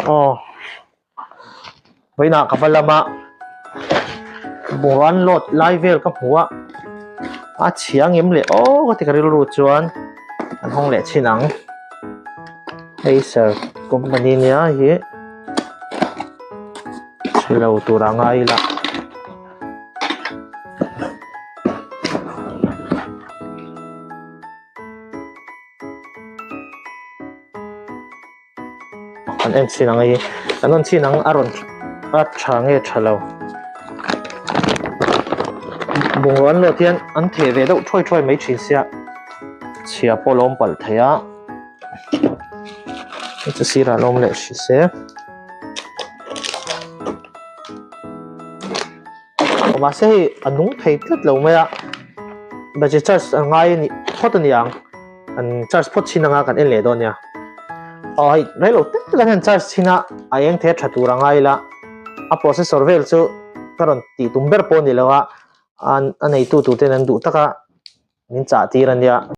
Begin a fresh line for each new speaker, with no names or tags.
Aw vawiinah ka va lam a bungraw an load lai vel ka hmu a a chhia ngem leh aw ka ti ka rilru chuan an hawng leh chhin ang Acer company nia hi chhe lo tur a ngai ila. Kan en chhin ang hei kan en chhin ang a rawn a tha nge tha lo bungraw an lawt hian an theh ve deuh thuai thuai mai thin sia chhia pawh a lo awm palh thei a hei chu sirah a lo awm leh hrih se. Mahse hei a nung thei tlat lo mai a battery charge a ngai a nih phawt a ni ang. An charge phawt chhin anga kan en leh dawn nia. Aw hei rei lo tak tak hian charge chhin a a eng thei a tha tur a ngai ila a processor vel chu ka rawn tih tum ber pawh a ni lo a a neitu tur ten an duh tak a min chah tir a nia.